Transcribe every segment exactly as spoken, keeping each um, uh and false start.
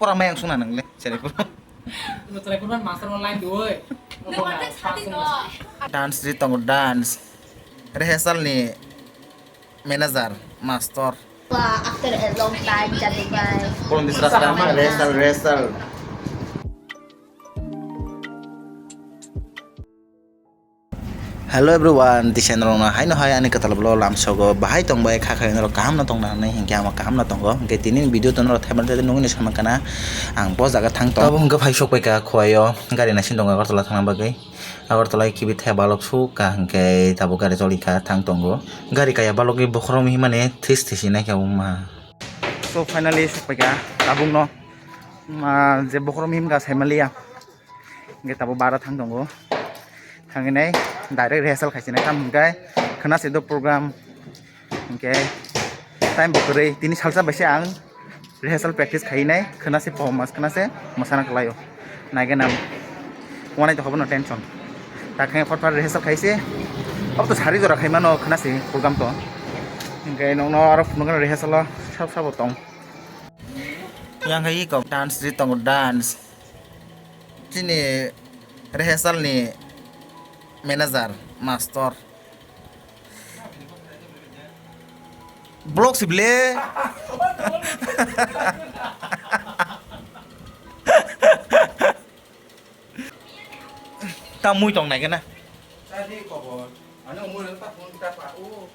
Pura mayang sungna nang le, chele pura. Dance di tongo, dance. Rehearsal ni manager, master. Wah, after a long time, jatuh, guys. Pura disrasta, rehearsal, rehearsal. Hello everyone, tisa norokno haino hai ani kwtal vlog lamsogo bahai tongbai kha khayo norok kaham no tongna hinwi hinkhe ang kaham no tongo. Hinkhe tini video to norok thaiman thai nungni sama kana ang bo jaga thang tong. Abo hinkhe phai sok pai ka Khowai o gari naising tongo Agartala thangna bagwi. Agartala kibi thai balok suk ka hinkhe tabuk gari choli kha thang tongo. Gari kaya balok ni bokhorok himani this thisi naikha wngma. So finally sok pai ka tabuk no, ah, je bokhorok himkha saimaliya. Hinkhe tabuk bara thang tongo. Thangwi nai direct rehearsal khaisinai tamo hinkhe khwna se do program. Hinkhe time bo kwrwi tini salsa bai se ang rehearsal practice khai nai khwna se performance khwna se mwsana kwlaio. Naigena wanai tongkha bono tension. Ta khe phar phar rehearsal khai se. Abo to sari jora khai mano khwna se program to. Hinkhe nokno aro phunukgano rehearsal o sab sabo tong. Yang hai kok dance di tongo dance. Chini rehearsal ni manager, master. Block si ble. Ta mui tong nai kena. Tadi kobor. Ano umur tak pun kita pak. Oh.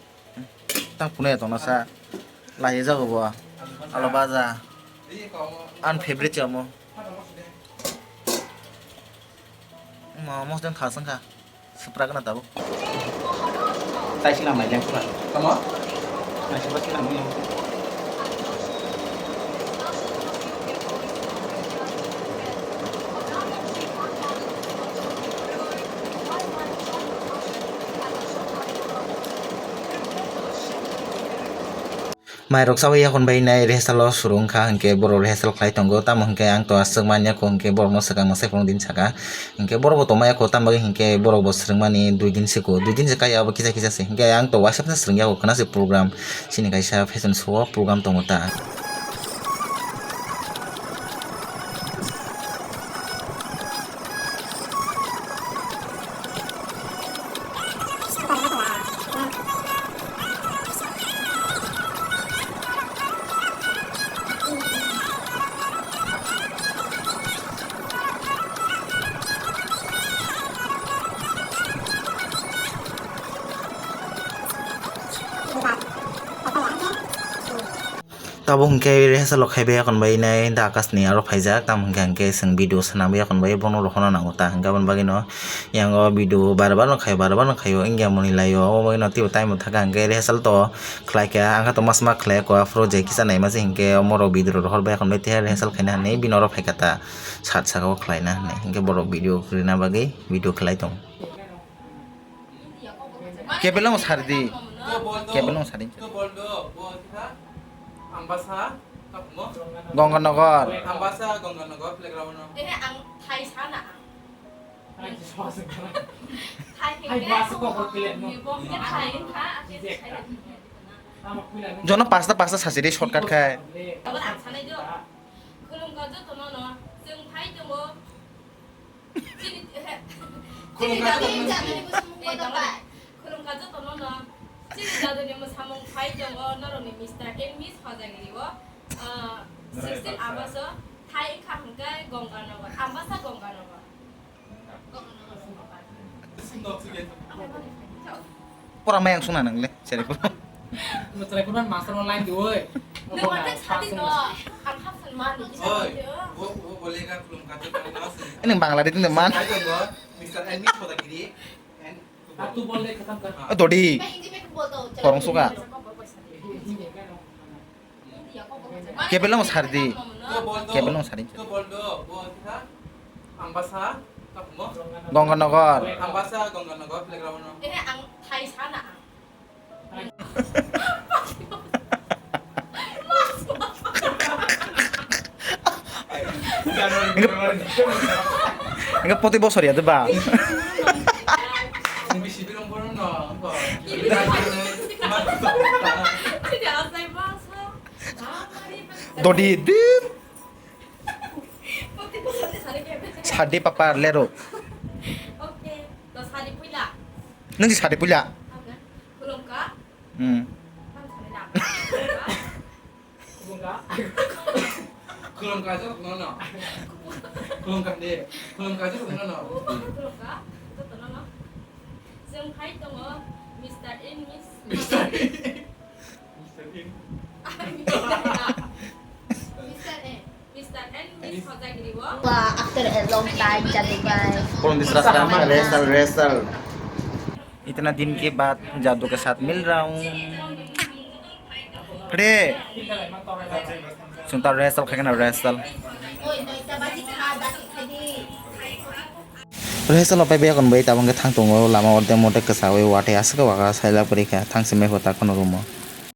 Tang phunai tongna sa. Lai jago bo. Alo baja. An favorite chamo. Ma mos den khasang kha. Supra kana tabo. Tai sila mai jang sila. Tamo? Nai sila sila mai. Mairok chawi yakon bai nai rehearsal o suru wngkha, hinkhe borok rehearsal khlai tongo, tamo hinkhe ang to aswk manya kho, hinkhe borokno swkang mwsai phunuk din saka, hinkhe borok bo tongmaya kho, tamo bagwi hinkhe borok bo swrwngmani dui din se kho, dui din se kaya abo kisa kisa se, hinkhe ang to waisa phano swrwngya kho, khwna se program chini kaisa fashion show o program tongo ta. Tabuk hinkhe rehearsal o khaibai yakon bai nai da akasni aro phaijak, tamo hinkhe hinkhe chwng video swnamwi yakon bai bono rohorna nango ta hinkhe aboni bagwino yango video bar bar no khaio bar bar no khaio wngya mwnwi laio, omo bagwino teibo time bo thaka hinkhe rehearsal to khlaikha, ang khe to mas ma khlai kho aphuru je kisa naima se hinkhe omorok video rohor bai yakon bai tei rehearsal khaina hinwi bini oro phaikha ta sat saka o khlaina hinwi hinkhe borok video rwna bagwi video khlai tongo. Kebelong sardi. Kebelong sardi. Gonganagar. Ambasa Gonganagar playground no. Eh, ang thai sana ang. Thai hingke ang ni bom ke thai hingka, ang ke thai. Jono pasta pasta sasiri shortcut khai. Abang ang sana jo. Khulumkha jotono no, chwng phai tongo. Chini, khulumkha jotono. Eh, tamo ni. Khulumkha jotono no. Chini jaduni mwsamung phai tongo, norokni Mister and Miss Hojagiri o, ah, sixteen August o, thai wngkha hwnkhe Gonganagar, Ambasa Gonganagar. Pura mayang sungna nang le, seri pura. Ini Bangla di tinggal man. Dodi. Korong suka. Kebelong sardi. Kebelong sardi. Ambasa, Gonganagar. Ambasa, Gonganagar, playground no. Eh, ang thai sana. Enggak, enggak poti bosor ya, tuh, Bang. Dodi, dim. Sadi papa lero. Okay. To sadi puila. Nung si sadi puila. Oke. Khulumkha. Hmm. Tamo sadi na. Khulumkha. Khulumkha jotono no. Khulumkha de. Khulumkha jotono no. Khulumkha jotono no. Chwng hai tongo Mister and Miss. Mister and. Mister and Miss Hojagiri o. After a long time, Jadu bhai. कौन दूसरा सामान? Wrestle, wrestle. इतना दिन के बाद जादू के साथ मिल रहा हूँ। खड़े। Chwng ta wrestle khai kheno wrestle. Wrestle o pai biyakon bai tabangke thang tongo lama orde morde kwchagwi watwi aswk waka sailak pori kha thang se mepho ta kheno room o.